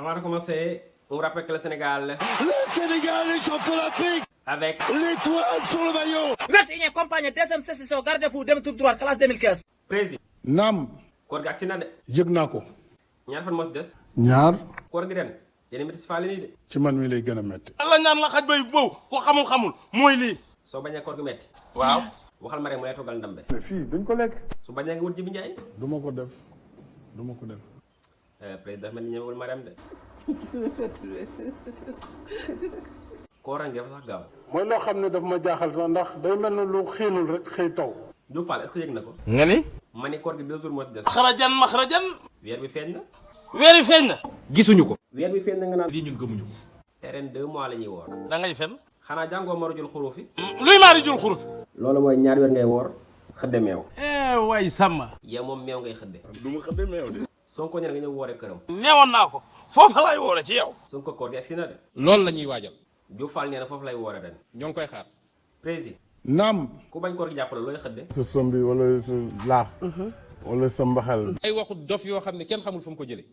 Avant de commencer, on rappelle que le Sénégal est champion d'Afrique avec l'étoile sur le maillot. 21e campagne deuxième session garde-fou demi tour droit classe 2015. président. naam. koor gi ak ci na de. yëg naa ko. ñaar fan moo ci des. ñaar. koor gi ren yéen a métti si faale nii de. ci man mi lay gën a metti. la ñaan la xaj bay boobu ko xamul mooy lii. soo bañee koor gi metti waaw. waxal ma rek mu lay toggal ndambe. mais fii duñ ko lekk. su bañee nga wut Jibi Njaay. du ma ko def du ma ko def. président dafa mel ni ñëwul Marème de. koora ngeen fa sax gaaw. mooy loo xam ne daf ma jaaxal sax ndax day mel ne lu xiinul rek xëy taw. Diouf Fall est-ce que yëg na ko. nga ni. ma ni koor gi 2 jours moo ci des. maxrajan. weer bi feeñ na. weer yi feeñ na. gisuñu ko. weer bi feeñ na nga naan. lii ñun gëmuñu ko. te ren 2 mois la ñuy woor. da ngay fen. xanaa jàngoo maru jul xuruuf yi. luy maari jul xuruf. loolu mooy ñaari weer ngay woor xëdde meew. waay sàmma. yow moom meew ngay xëdde. du ma xëdde meew de. Sonko ne nga ñëw woore këram. neewoon naa ko foofa lay woore ci yow. Sonko koor gi ak si na de. loolu la ñuy waajal. Diouf Fall nee na foofu lay woore ren. ñoo ngi koy xaar. président naam. ku bañ koor gi jàppale looy xëdde. sa sombi wala sa laax. wala sa mbaxal. ay waxu dof yoo xam ne kenn xamul fu mu ko jëlee.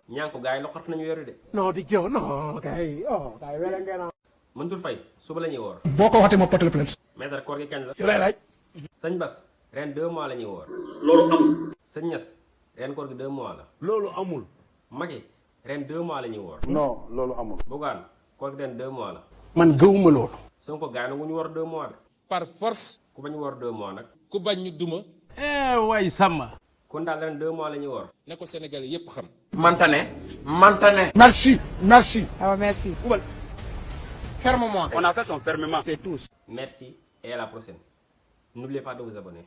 ñaan ko gars yi loxat nañu weeru de. non di jow non kay wele ngeen mëntul fay suba la ñuy woor. boo ko waxatee ma porte plainte. maître koor gi kañ la. yow lay laaj. sëñ Bas ren 2 mois la ñuy woor. loolu amul. sëñ Ñas ren koor gi 2 mois la. loolu amul. Macky ren 2 mois la ñuy woor. non loolu amul. Bougane koor gi ren 2 mois la. man gëwuma loolu. Sonko gars yi nag ñu woor 2 mois de. par force. ku bañ woor 2 mois nag. ku bañ ñu duma. waay sàmma. kon daal ren 2 mois la ñuy woor. ne ko Sénégal yépp xam. Mantane. merci. Ah merci. Ferme-moi. On a fait son fermement. Merci et à la prochaine. N'oubliez pas de vous abonner.